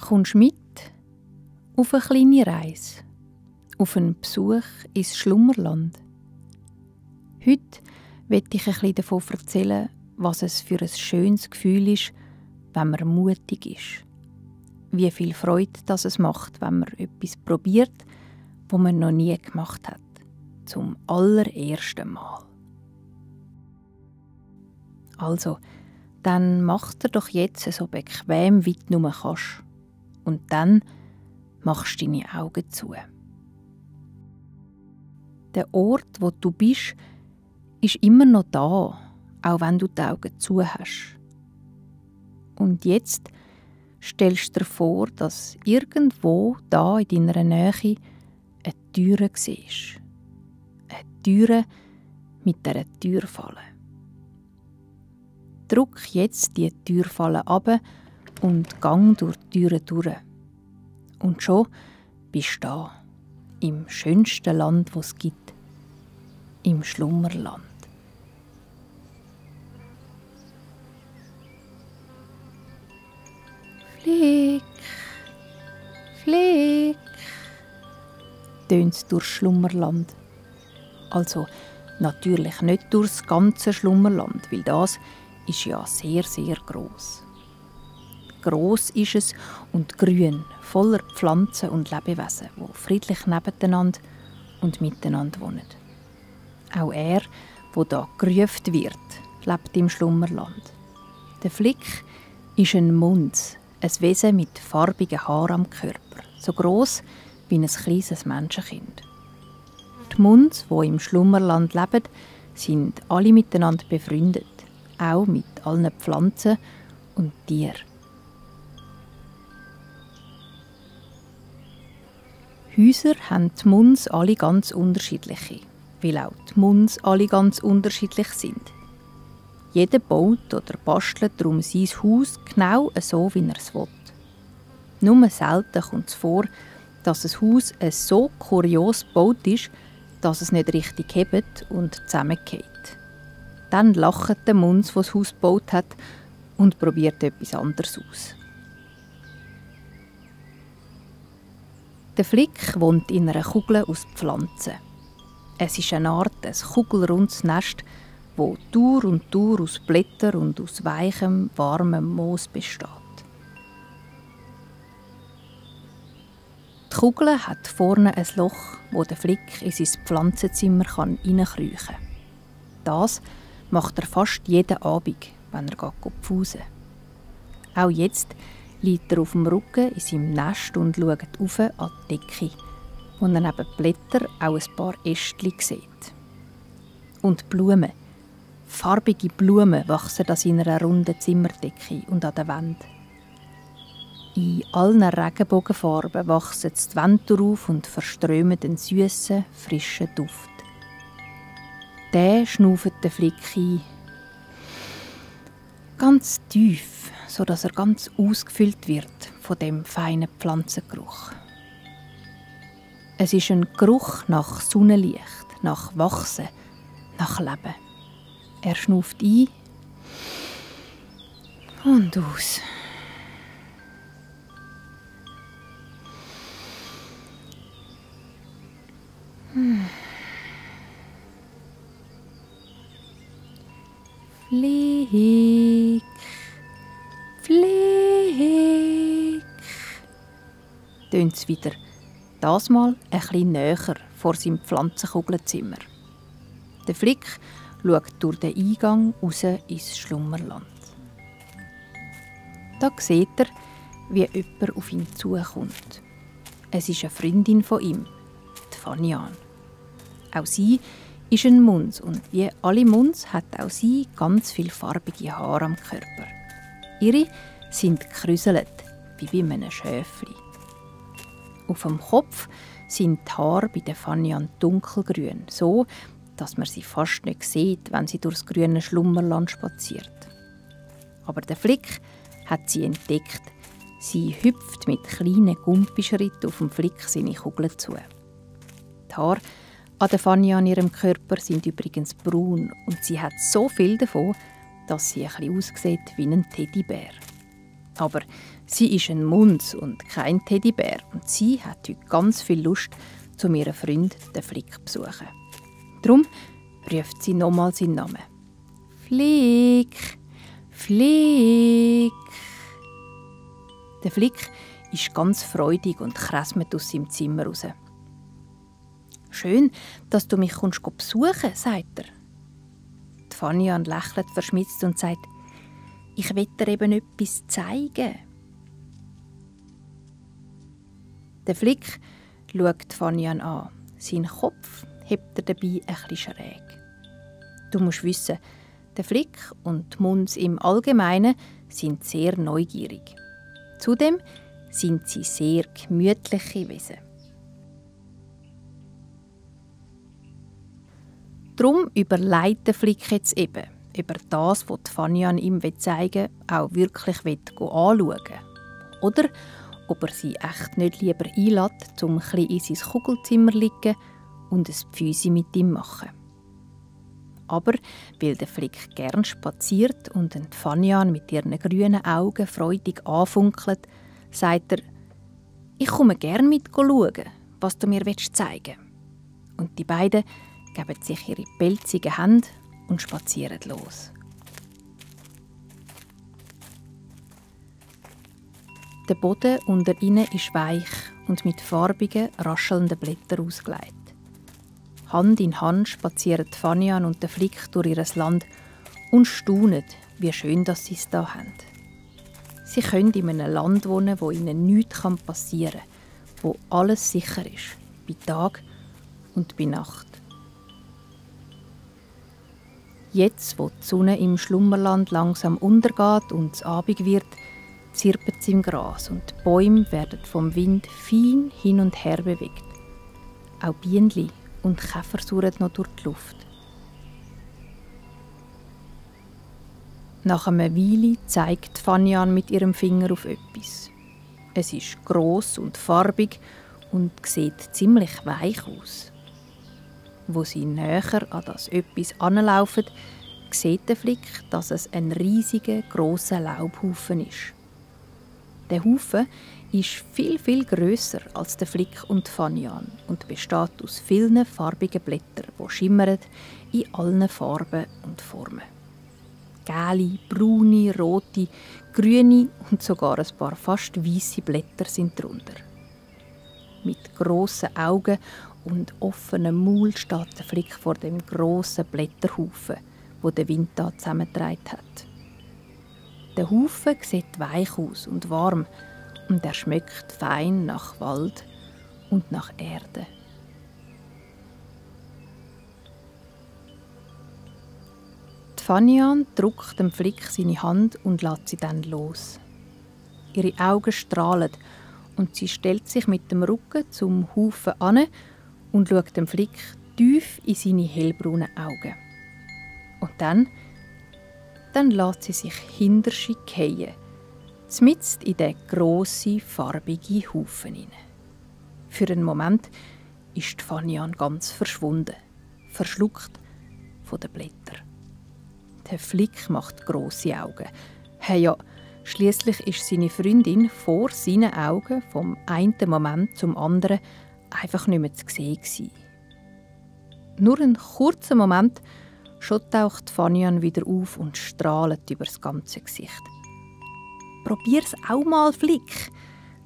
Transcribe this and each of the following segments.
Kommst mit auf eine kleine Reise, auf einen Besuch ins Schlummerland. Heute möchte ich ein bisschen davon erzählen, was es für ein schönes Gefühl ist, wenn man mutig ist. Wie viel Freude das es macht, wenn man etwas probiert, was man noch nie gemacht hat. Zum allerersten Mal. Also, dann mach dir doch jetzt so bequem, wie du nur kannst. Und dann machst du deine Augen zu. Der Ort, wo du bist, ist immer noch da, auch wenn du die Augen zu hast. Und jetzt stellst du dir vor, dass irgendwo da in deiner Nähe eine Türe siehst. Eine Türe mit dieser Türfalle. Drück jetzt die Türfalle ab und gang durch die Türe durch. Und schon bist du da, im schönsten Land, das es gibt, im Schlummerland. Flieg, flieg, tönt es durchs Schlummerland. Also natürlich nicht durchs ganze Schlummerland, weil das ist ja sehr, sehr gross. Gross ist es und grün, voller Pflanzen und Lebewesen, die friedlich nebeneinander und miteinander wohnen. Auch er, der hier gerufen wird, lebt im Schlummerland. Der Flick ist ein Munz, ein Wesen mit farbigen Haaren am Körper, so gross wie ein kleines Menschenkind. Die Munz, die im Schlummerland leben, sind alle miteinander befreundet, auch mit allen Pflanzen und Tieren. Häuser haben die Munz alle ganz unterschiedliche, weil auch die Munz alle ganz unterschiedlich sind. Jeder baut oder bastelt darum sein Haus genau so, wie er es will. Nur selten kommt es vor, dass ein Haus so kurios gebaut ist, dass es nicht richtig hebt und zusammenfällt. Dann lacht der Munz, der das Haus gebaut hat, und probiert etwas anderes aus. Der Flick wohnt in einer Kugel aus Pflanzen. Es ist eine Art ein kugelrundes Nest, das durch und durch aus Blättern und aus weichem, warmem Moos besteht. Die Kugel hat vorne ein Loch, wo der Flick in sein Pflanzenzimmer hineinkriechen kann. Das macht er fast jeden Abend, wenn er pfusen geht. Auch jetzt liegt er auf dem Rücken in seinem Nest und schaut rauf an die Decke, wo er neben Blättern auch ein paar Ästchen sieht. Und Blumen, farbige Blumen, wachsen an seiner runden Zimmerdecke und an der Wand. In allen Regenbogenfarben wachsen die Wände auf und verströmen den süßen, frischen Duft. Der schnauft der Flick ein. Ganz tief, sodass er ganz ausgefüllt wird von dem feinen Pflanzengeruch. Es ist ein Geruch nach Sonnenlicht, nach Wachsen, nach Leben. Er schnauft ein und aus. Flieg, flieg, tönt es wieder. Das mal ein bisschen näher vor seinem Pflanzenkugelzimmer. Der Flick schaut durch den Eingang raus ins Schlummerland. Da sieht er, wie jemand auf ihn zukommt. Es ist eine Freundin von ihm, die Fanian. Auch sie ist ein Munz und wie alle Munz hat auch sie ganz viele farbige Haare am Körper. Ihre sind gekräuselt, wie bei einem Schäfli. Auf dem Kopf sind die Haare bei der Fanian dunkelgrün, so dass man sie fast nicht sieht, wenn sie durchs grüne Schlummerland spaziert. Aber der Flick hat sie entdeckt. Sie hüpft mit kleinen Gumpischritten auf dem Flick seine Kugel zu. Die Haare an der Fania an ihrem Körper sind übrigens braun und sie hat so viel davon, dass sie ein bisschen aussieht wie ein Teddybär. Aber sie ist ein Muns und kein Teddybär und sie hat heute ganz viel Lust, zu ihren Freund, den Flick, zu besuchen. Darum ruft sie nochmal seinen Namen. Flick, Flick. Der Flick ist ganz freudig und kräsmet aus seinem Zimmer raus. «Schön, dass du mich besuchen kommst», sagt er. Die Fanian lächelt verschmitzt und sagt, «Ich will dir eben etwas zeigen.» Der Flick schaut Fanian an. Seinen Kopf hebt er dabei ein bisschen schräg. Du musst wissen, der Flick und die Muns im Allgemeinen sind sehr neugierig. Zudem sind sie sehr gemütliche Wesen. Darum überlegt der Flick jetzt eben, ob er das, was Fanian ihm zeigen will, auch wirklich anschauen will. Oder ob er sie echt nicht lieber einlädt, um ein bisschen in sein Kugelzimmer zu liegen und ein Pfüsi mit ihm machen. Aber weil der Flick gern spaziert und die Fanian mit ihren grünen Augen freudig anfunkelt, sagt er, «Ich komme gern mit schauen, was du mir zeigen willst.» Und die beiden geben sich ihre pelzigen Hände und spazieren los. Der Boden unter ihnen ist weich und mit farbigen, raschelnden Blättern ausgelegt. Hand in Hand spazieren Fanian und der Flick durch ihr Land und staunen, wie schön dass sie es da haben. Sie können in einem Land wohnen, wo ihnen nichts passieren kann, wo alles sicher ist, bei Tag und bei Nacht. Jetzt, wo die Sonne im Schlummerland langsam untergeht und es Abend wird, zirpen es im Gras und die Bäume werden vom Wind fein hin und her bewegt. Auch Bienen und Käfer surren noch durch die Luft. Nach einer Weile zeigt Fanian mit ihrem Finger auf etwas. Es ist gross und farbig und sieht ziemlich weich aus. Wo sie näher an das etwas anlaufen, sieht der Flick, dass es ein riesiger, grosser Laubhaufen ist. Der Haufen ist viel, viel grösser als der Flick und Fanian und besteht aus vielen farbigen Blättern, die schimmern in allen Farben und Formen. Gelbe, braune, rote, grüne und sogar ein paar fast weisse Blätter sind darunter. Mit grossen Augen und offenem Maul steht der Flick vor dem grossen Blätterhaufen, wo der Wind da zusammengetragen hat. Der Haufen sieht weich aus und warm und er schmeckt fein nach Wald und nach Erde. Die Fanian drückt dem Flick seine Hand und lässt sie dann los. Ihre Augen strahlen und sie stellt sich mit dem Rücken zum Haufen an und schaut dem Flick tief in seine hellbraunen Augen. Und dann lässt sie sich hinter sich fallen, mitten in den grossen, farbigen Haufen hinein. Für einen Moment ist die Fanian ganz verschwunden, verschluckt von den Blättern. Der Flick macht grosse Augen. Hey ja, schliesslich ist seine Freundin vor seinen Augen vom einen Moment zum anderen einfach nicht mehr zu sehen gewesen. Nur einen kurzen Moment, schon taucht Fanian wieder auf und strahlt über das ganze Gesicht. «Probier's auch mal, Flick»,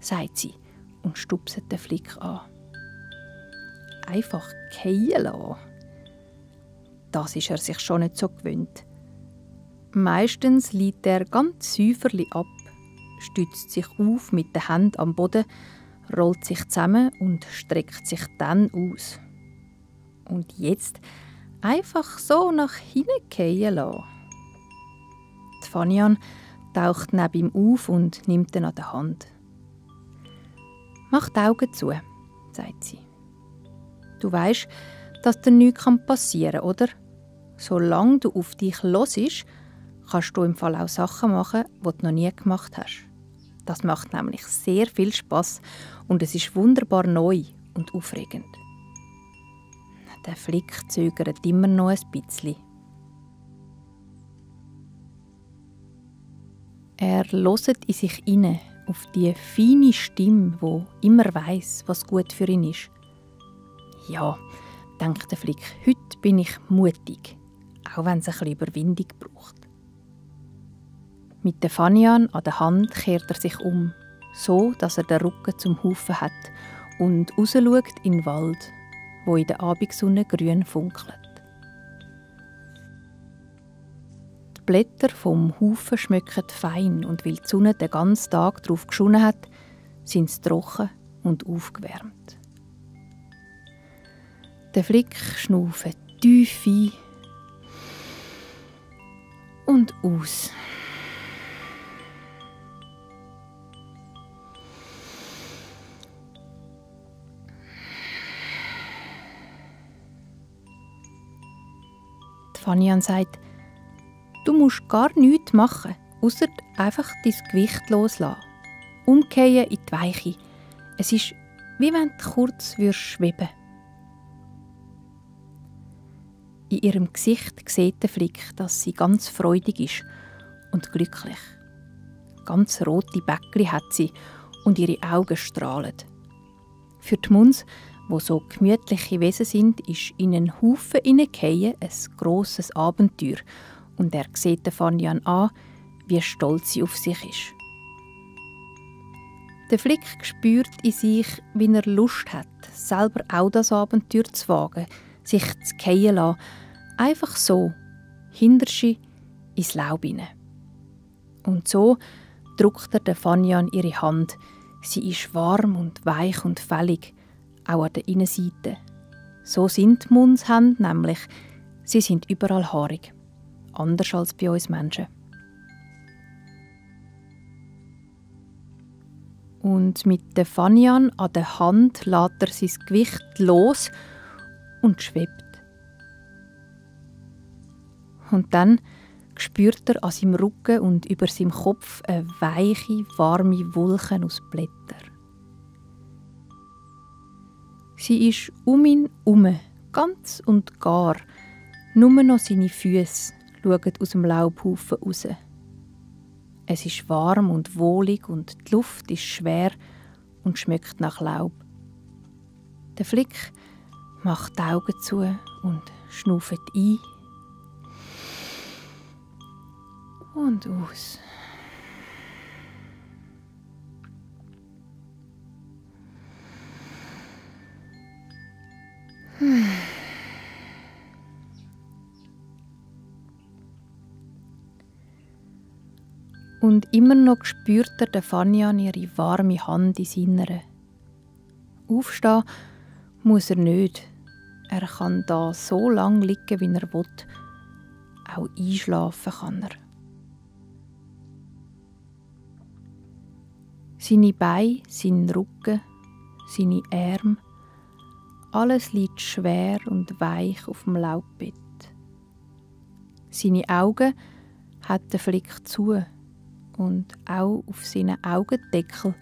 sagt sie und stupset den Flick an. Einfach fallen lassen. Das ist er sich schon nicht so gewöhnt. Meistens liegt er ganz säuferli ab, stützt sich auf mit den Händen am Boden, rollt sich zusammen und streckt sich dann aus. Und jetzt einfach so nach hinten fallen lassen. Die Fanian taucht neben ihm auf und nimmt ihn an der Hand. «Mach die Augen zu», sagt sie. «Du weisst, dass dir nichts passieren kann, oder? Solange du auf dich hörst, kannst du im Fall auch Sachen machen, die du noch nie gemacht hast. Das macht nämlich sehr viel Spass und es ist wunderbar neu und aufregend.» Der Flick zögert immer noch ein bisschen. Er hört in sich hinein auf die feine Stimme, wo immer weiss, was gut für ihn ist. Ja, denkt der Flick, heute bin ich mutig, auch wenn es ein bisschen Überwindung braucht. Mit der Fanian an der Hand kehrt er sich um, so dass er den Rücken zum Haufen hat und rausschaut in den Wald, wo in der Abendsonne grün funkelt. Die Blätter vom Haufen schmecken fein und weil die Sonne den ganzen Tag darauf geschonnen hat, sind sie trocken und aufgewärmt. Der Flick schnauft tief ein und aus. Die Fanian sagt, du musst gar nichts machen, ausser einfach dein Gewicht loslassen. Umkehren in die Weiche. Es ist, wie wenn du kurz schweben würdest. In ihrem Gesicht sieht der Flick, dass sie ganz freudig ist und glücklich. Ganz rote Bäckli hat sie und ihre Augen strahlen. Für die Muns, wo so gemütliche Wesen sind, ist in einen Haufen hineingefallen ein grosses Abenteuer und er sieht Fanian an, wie stolz sie auf sich ist. Der Flick spürt in sich, wie er Lust hat, selber auch das Abenteuer zu wagen, sich zu fallen lassen, einfach so, hinterschi ins Laub hinein. Und so drückt er der Fanian ihre Hand. Sie ist warm und weich und fällig, auch an der Innenseite. So sind die Mundshände nämlich. Sie sind überall haarig. Anders als bei uns Menschen. Und mit der Fanian an der Hand lässt er sein Gewicht los und schwebt. Und dann spürt er an seinem Rücken und über seinem Kopf eine weiche, warme Wolke aus Blättern. Sie ist um ihn herum, ganz und gar. Nur noch seine Füße schauen aus dem Laubhaufen raus. Es ist warm und wohlig und die Luft ist schwer und schmeckt nach Laub. Der Flick macht die Augen zu und schnauft ein und aus. Und immer noch spürt er der Fanian ihre warme Hand in seiner. Aufstehen muss er nicht. Er kann da so lange liegen, wie er will. Auch einschlafen kann er. Seine Beine, sein Rücken, seine Arme, alles liegt schwer und weich auf dem Laubbett. Seine Augen hat der Flick zu und auch auf seinen Augendeckel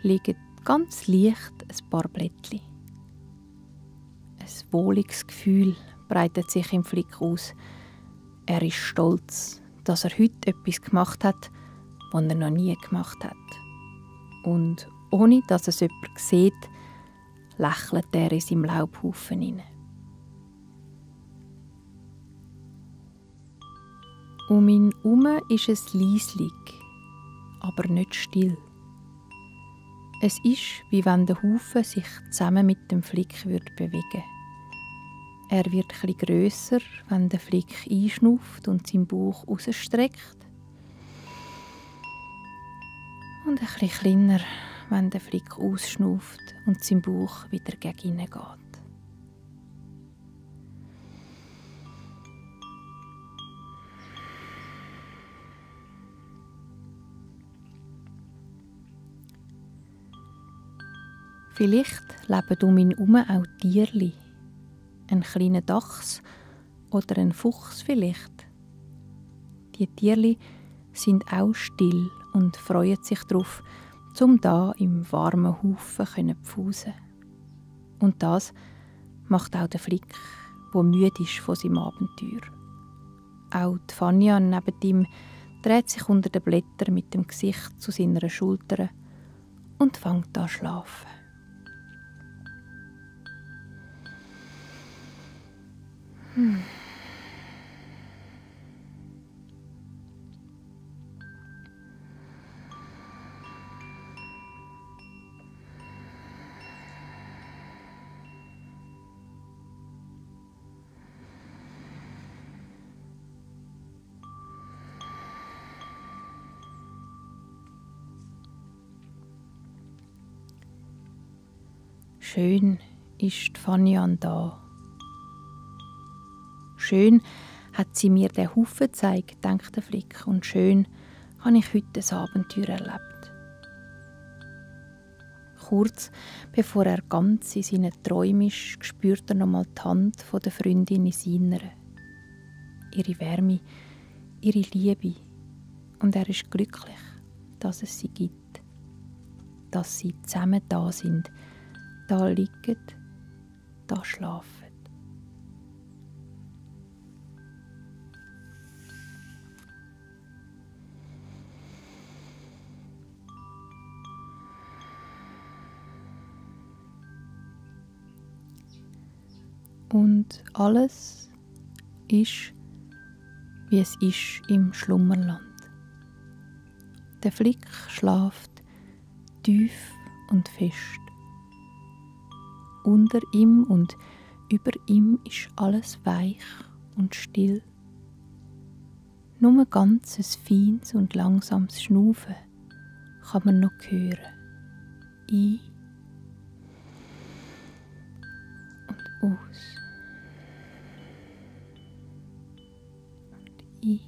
liegen ganz leicht ein paar Blättchen. Ein wohliges Gefühl breitet sich im Flick aus. Er ist stolz, dass er heute etwas gemacht hat, was er noch nie gemacht hat. Und ohne dass es jemand sieht, lächelt er in seinem Laubhaufen hinein. Um ihn herum ist es leislich, aber nicht still. Es ist, wie wenn der Haufen sich zusammen mit dem Flick bewegen würde. Er wird etwas grösser, wenn der Flick einschnauft und seinen Bauch rausstreckt. Und etwas kleiner, wenn der Flick ausschnauft und sein Bauch wieder gegen ihn geht. Vielleicht leben um ihn herum auch Tierli. Ein kleiner Dachs oder ein Fuchs vielleicht. Die Tierli sind auch still und freuen sich darauf, um da im warmen Haufen zu pfusen. Und das macht auch der Flick, der müde ist von seinem Abenteuer. Auch die Fanian neben ihm dreht sich unter den Blättern mit dem Gesicht zu seiner Schulter und fängt an zu schlafen. Schön ist Fanian da. Schön hat sie mir den Haufen gezeigt, denkt der Flick, und schön habe ich heute ein Abenteuer erlebt. Kurz bevor er ganz in seinen Träumen ist, spürt er nochmal die Hand von der Freundin in seiner. Ihre Wärme, ihre Liebe. Und er ist glücklich, dass es sie gibt. Dass sie zusammen da sind, da liegen, da schlafen. Und alles ist, wie es ist im Schlummerland. Der Flick schlaft tief und fest. Unter ihm und über ihm ist alles weich und still. Nur ein ganzes feines und langsames Schnaufen kann man noch hören. Ein und aus. Und ein